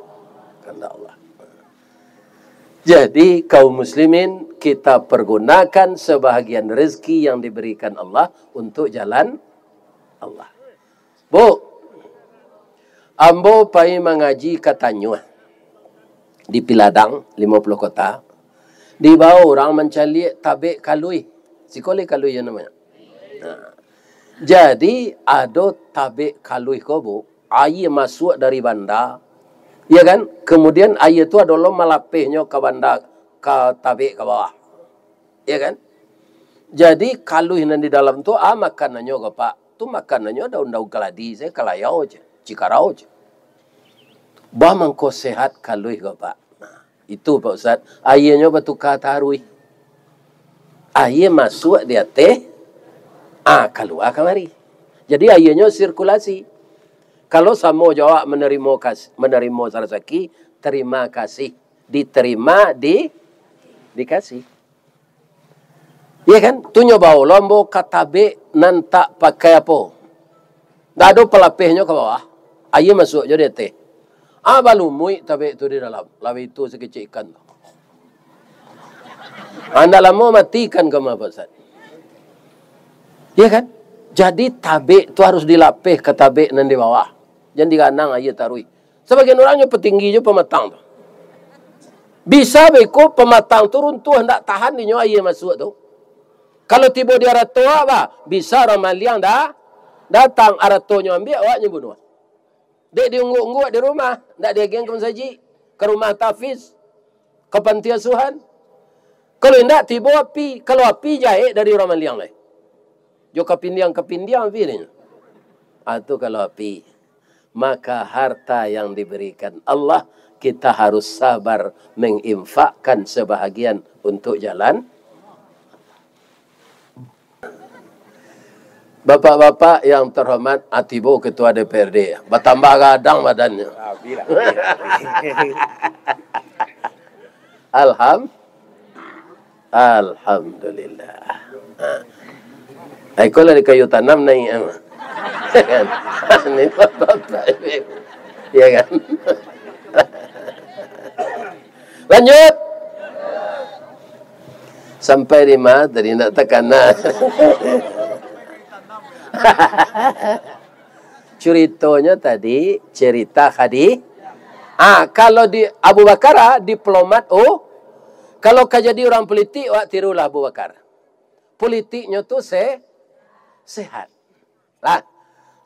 kandak Allah. Jadi, kaum muslimin, kita pergunakan sebahagian rezeki yang diberikan Allah untuk jalan Allah. Bu, ambo pai mangaji ka Tanyuah, di Piladang, Limo Puluah Kota. Dibao urang mancaliak tabek kaluih. Siko lai kaluih yo namonyo. Nah. Jadi, ado tabek kaluih ko, Bu, aia masuak dari banda, ya kan? Kemudian, aia tu ado lo malapehnyo ka banda, ka tabek ka bawah. Ya kan? Jadi, kaluih nan di dalam tu, ah, makanannyo ko, Pak. Tu makanannyo daun-daun kaladi, saya kalayau je, cikarau je. Bah mangko sehat kaluih ko, Pak. Nah, itu, Pak Ustaz. Aianyo batuka taruih. Aia masuak di ateh, ah, kalua kamari. Jadi, aianyo sirkulasi. Kalau samo jo awak manarimo kas-, manarimo rasaki, tarima kasih. Diterima, di-, dikasih. Iya kan? Tu nyo bao lo ambo ka tabek nan tak pakai apo. Ndak ado palapehnyo ka bawah. Aia masuak jo di ateh. Ah, balumuik tabek tu di dalam. Labiah itu sakecek ikan tu. Ah, ndak lamo mati ikan ko mah, Pak Ustaz. Iya kan? Jadi, tabek tu harus dilapeh ka tabek nan di bawah. Jan diganang aia taruih. Sabagian urang nyo patinggi jo pamatang tu. Bisa beko pamatang tu runtuah, ndak tahan dinyo aia masuak tu. Kalau tibo di arato awak, bah, bisa urang maliang da-, datang, aratonyo ambiak, awaknyo bunuah. Dek diungguak-ungguak di rumah, ndak diagiahan ka masajik, ka rumah tahfiz, ka panti asuhan. Kalau indak, tibo api. Kalau api, jahek dari urang maliang lai. Jo kapindiang-kapindiang api dinyo. Ah, tu kalau api. Maka harta yang diberikan Allah, kita harus sabar menginfakkan sebahagian untuk jalan. Bapak-bapak yang terhormat, ah, tibo Ketua D P R D, batambah gadang badannyo. Alham-, Alhamdulillah. Ha. Ai, ko lah di kayu tanam naiak, ah. Kan? Ni bapak-bapak. Ya kan? Lanjut. Sampai di ma tadi, ndak takana. Curitonyo tadi, cerita Khadi-, ah, kalau di Abu Bakar, ah, diplomat, oh. Kalau ka jadi urang politik, awak tirulah Abu Bakar. Politiknyo tu se-, sehat. Lah,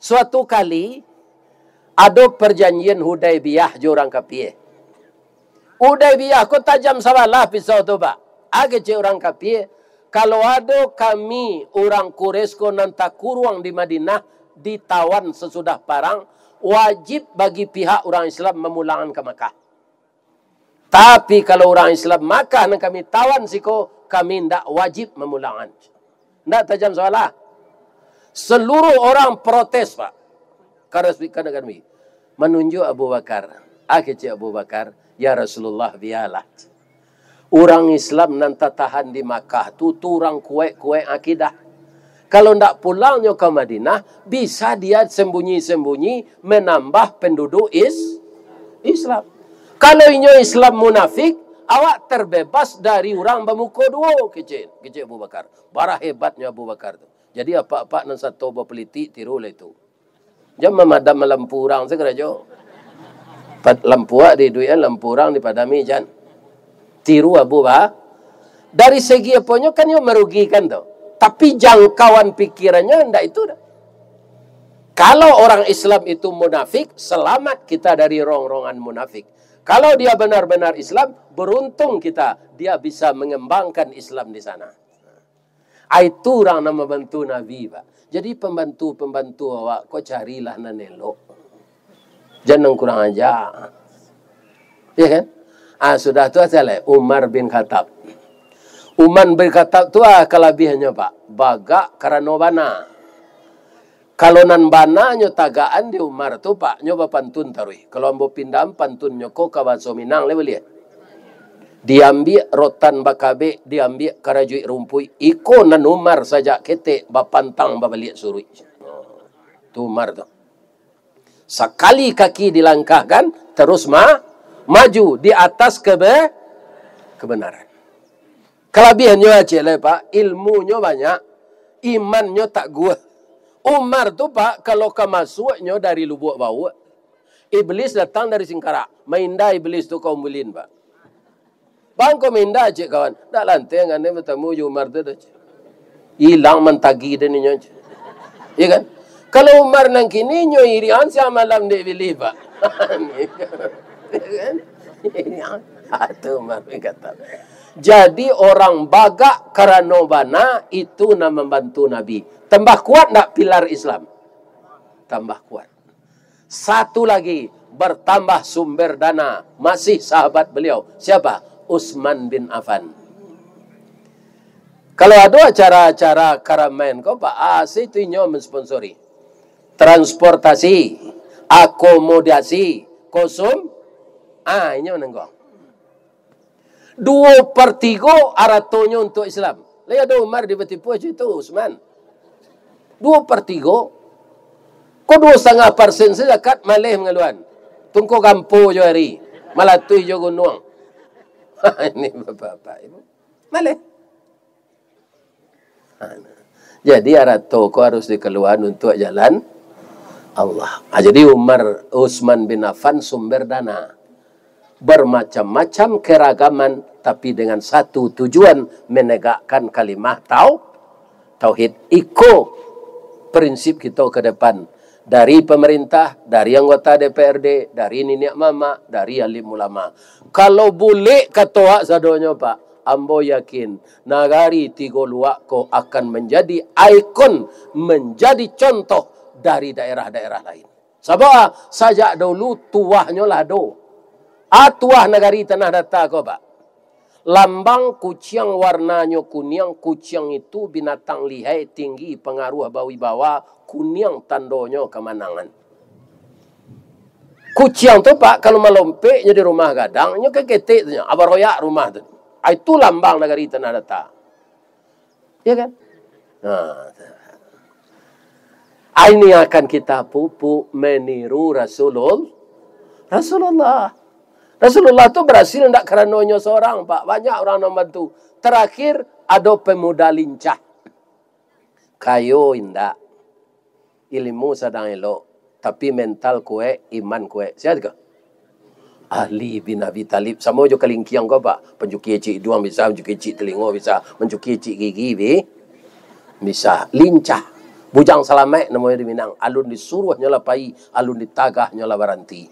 suatu kali, ado parjanjian Hudaibiyah jo urang kapie. Hudaibiyah ko tajam sabalah pisau tu, Pak. A kecek urang kapie, kalau ado kami urang Quraisy ko nan takuruang di Madinah, ditawan sasudah parang, wajib bagi pihak urang Islam mamulangan ka Makkah. Tapi, kalau urang Islam Makkah nan kami tawan siko, kami ndak wajib mamulangan. Ndak tajam sabalah. Seluruh orang protes, Pak. Karas wi-, kada kami. Manunjuk Abu Bakar. A kecek Abu Bakar, "Ya Rasulullah, bialah. Urang Islam nan tatahan di Makkah tu, tu urang kuaik-kuaik akidah. Kalau ndak pulangnyo ka Madinah, bisa dia sembunyi-sembunyi menambah penduduk is-, Islam. Kalau inyo Islam munafik, awak terbebas dari urang bamuko duo," kecek, kecek Abu Bakar. Bara hebatnyo Abu Bakar tu. Jadi, apak-apak nan sato bapolitik, tirulah itu. Jan mamadam lampu urang sakarajo. Pad-, lampu awak diiduikan, lampu urang dipadami, jan. Tiru Abu Ba-, dari segi aponyo kan iyo marugikan tu. Tapi jangkauan pikirannyo ndak itu doh. Kalau orang Islam itu munafik, selamat kita dari rong-rongan munafik. Kalau dia benar-benar Islam, beruntung kita, dia bisa mengembangkan Islam di sana. Ai tu urang nan mambantu Nabi, Pak. Jadi, pambantu-pambantu awak ko carilah nan elok. Jan nan kurang aja. Ya kan? Ah, sudah tu asal, eh, Umar bin Khattab. Umar bin Khattab tu, ah, kalabiahannyo, Pak. Bagak karano bana. Kalau nan bana nyo tagakan di Umar tu, Pak, nyo bapantun taruih. Kalau ambo pindahan pantunnyo ko ka bahaso Minang, lai buliah. Diambiak rotan bakabek, diambiak karajuik rumpuik, iko nan Umar sajak ketek bapantang babaliak suruik. Tu Umar tu. Sakali kaki dilangkahkan, terus ma-, maju di atas kebe-, kebenaran. Kalabiahannyo aceh lai, Pak, ilmunyo banyak, imannyo taguah. Umar tu, Pak, kalau ka masuaknyo dari Lubuak Bawak, Iblis datang dari Singkarak. Maindah Iblis tu ka Umbulin, Pak. "Bang, ko maindah," cek kawan. "Ndak lanteh ngane batamu jo Umar tu doh," cek. Ilang mantagi den inyo, cek. Iya kan? Kalau Umar nan kini, nyo irian siang malam dek Iblis, Pak. Iya kan? Ah, tu Umar bin Khattab. Jadi, orang bagak karano bana, itu nan mambantu Nabi. Tambah kuat ndak pilar Islam? Tambah kuat. Satu lagi, bertambah sumber dana, masih sahabat beliau. Siapa? Utsman bin Affan. Kalau ado acara-acara karamain ko, Pak, ah, situ inyo mensponsori. Transportasi, akomodasi, konsum, ah, inyo nangguang. Duo per tigo aratonyo untuak Islam. Lai ado Umar di batipuah jo itu, Utsman. Duo per tigo. Ko duo satangah persen se zakat maleh mangaluan. Tungko gampo jo ari, malatuih jo gunuang. Ini bapak-bapak, Ibu. Maleh. Ha, nah. Jadi, arato ko harus dikaluaan untuak jalan Allah. Ha, jadi, Umar, Utsman bin Affan sumber dana. Bermacam-macam keragaman, tapi dengan satu tujuan, menegakkan kalimah tau-, tauhid. Iko prinsip kito ke depan. Dari pemerintah, dari anggota D P R D, dari niniak mamak, dari alim ulama. Kalau bulek kato awak sadonyo, Pak, ambo yakin, nagari Tigo Luak ko akan manjadi ikon, manjadi contoh dari daerah-daerah lain. Sabab, sajak dulu tuahnyo lah ado. A tuah nagari Tanah Data ko, Pak. Lambang kuciang warnanyo kuniang, kuciang itu binatang lihai, tinggi, pangaruah, bawibawa, kuniang tandonyo kamanangan. Kuciang tu, Pak, kalau malompek nyo di rumah gadang, nyo ka ketek tu nyo, baroyak rumah tu. Ah, itu lambang nagari Tanah Data. Ya kan? Nah, ini akan kita pupuk meniru Rasulul-, Rasulullah. Rasulullah tu barasil ndak karano inyo sorang, Pak. Banyak urang nan bantu. Tarakhir, ado pemuda lincah. Kayo indak. Ilimu sadang elok, tapi mental kuek, iman kuek. Sia tu ko? Ali bin Abi Thalib. Samo jo kalingkiang ko, Pak. Mancuki icik iduang bisa, mancuki icik talingo bisa, mancuki icik gigi bi-, bisa. Lincah. Bujang Salamaik namonyo di Minang. Alun disuruah nyo lah pai, alun ditagah nyo lah baranti.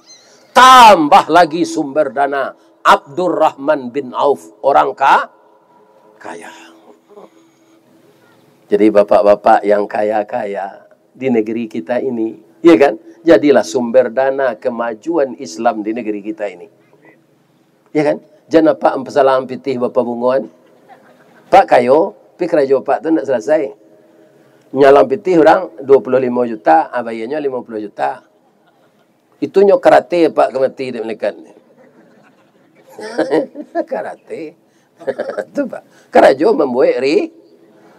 Tambah lagi sumber dana, Abdurrahman bin Auf, orang ka-, kaya. Jadi, bapak-bapak yang kaya-kaya di negeri kita ini, ya kan? Jadilah sumber dana kemajuan Islam di negeri kita ini. Ya kan? Jan apak pasalang pitih bapabungoan. Pak kayo, pi karajo apak tu ndak salasai. Nyalang pitih urang dua puluh limo juta, ah, bayianyo limo puluh juta. Itu nyo karate, Pak, ka mati dek malaikat. Karate. Tu, Pak. Karajo mambuek ri-,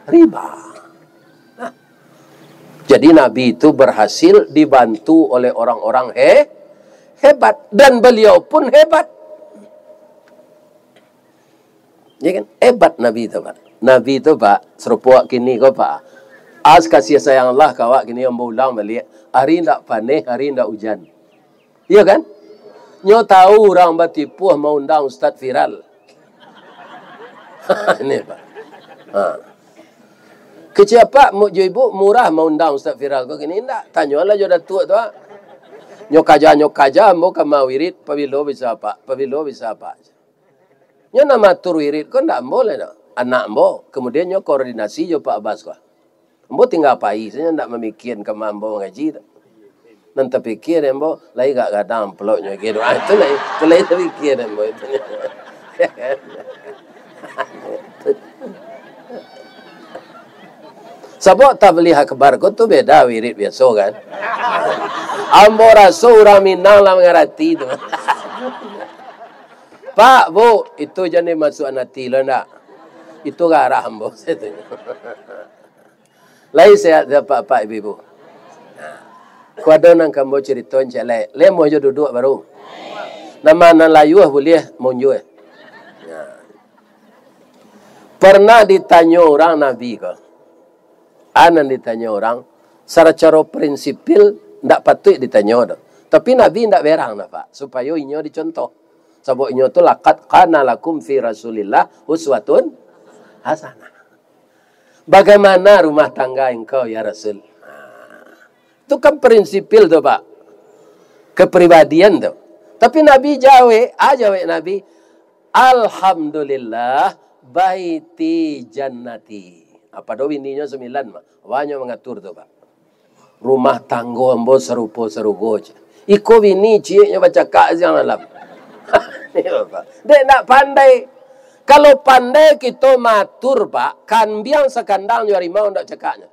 riba. Nah. Jadi, Nabi itu berhasil dibantu oleh orang-orang he-, hebat. Dan beliau pun hebat. Ya kan? Hebat Nabi tu, Pak. Nabi tu, Pak, sarupo awak kini ko, Pak. As kasih sayang Allah ka awak kini, ambo ulang baliak. Hari ndak paneh, hari ndak ujan. Iya kan? Nyo tahu urang batipuah maundang ustaz viral. Ini, Pak. Ha. Kecek apak, Muk jo Ibuk, murah maundang ustaz viral ko kini ndak? Tanyolah jo Datuak tu, ah. Nyo kaja, nyo kaja, ambo ka mawirid, pabilo bisa, Pak? Pabilo bisa, Pak? Nyo nan maatur wirid ko ndak ambo lai doh, anak ambo. Kemudian nyo koordinasi jo Pak Abbas ko. Ambo tingga pai sajo, ndak mamikian ka ma ambo mangaji tu. Nan tapikia dek ambo, lai agak gadang amplopnyo, gitu. Ah, itu lai, itu lai tapikia dek ambo itu. Sabab tabligh akbar ko tu beda wirid biaso kan. Ambo raso urang Minang lah mangarati tu. Pak, Bu, itu jan dimasuakan ati lo ndak? Itu garah ambo, satunyo. Lai sehat, Pak, Pak, Ibu-ibu? Nah, ko ado nan ka ambo carito ciek lai. Lai amuah jo duduak baru. Nan ma nan layuah buliah maunjua. Nah. Pernah ditanyo urang Nabi ko. A nan ditanyo urang, sacaro prinsipil ndak patuik ditanyo doh. Tapi Nabi ndak berang doh, Pak, supayo inyo dicontoh. Sabab inyo tu, "Laqad kana lakum fi Rasulillah uswatun hasanah." Bagaimana rumah tangga engkau, ya Rasul? Nah, itu kan prinsipil tu, Pak. Kepribadian tu. Tapi Nabi jawek, a jawek Nabi, "Alhamdulillah, baiti jannati." Apa do bininyo sambilan, Pak? Banyak mangatur tu, Pak. Rumah tanggo ambo sarupo sarugo, cek. Iko bini cieknyo bacakak siang malam. Iyo, Pak. Dek ndak pandai. Kalau pandai kito maatur, Pak, kambiang sakandang jo harimau ndak cakaknyo.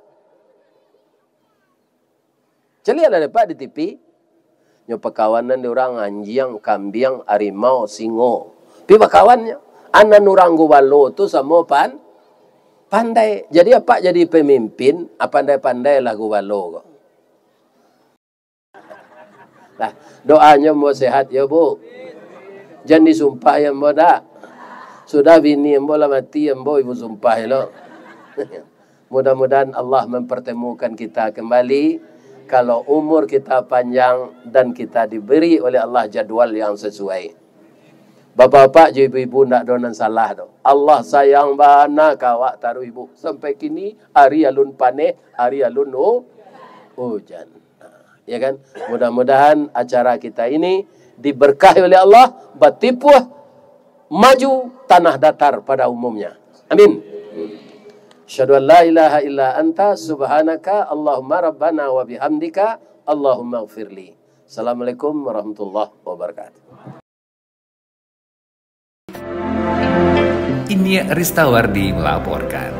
Caliak lah dapek di T V. Nyo pakawanan di urang anjiang, kambiang, harimau, singo. Pi bakawannyo. A nan urang gubalo tu samo pan-, pandai. Jadi apak jadi pamimpin, a pandai-pandailah gubalo ko. Lah, doanyo ambo sehat yo, Bu. Jan disumpah yo ambo dak. Sudah bini ambo lah mati, ambo ibu sumpah lo. Mudah-mudahan Allah mempertemukan kita kembali, kalau umur kita panjang dan kita diberi oleh Allah jadwal yang sesuai. Bapak-bapak jo ibu-ibu, ndak ado nan salah doh. Allah sayang bana ka awak taruih, Bu. Sampai kini, ari alun paneh, ari alun u-, ujan. Ya kan? Mudah-mudahan acara kita ini diberkahi oleh Allah, batipuah maju tanah datar pada umumnya. Amin. Asyhadu an la ilaha illa anta subhanaka Allahumma rabbana wa bihamdika Allahumma gfirli. Assalamualaikum warahmatullahi wabarakatuh. Inyiak Ristawardi melaporkan.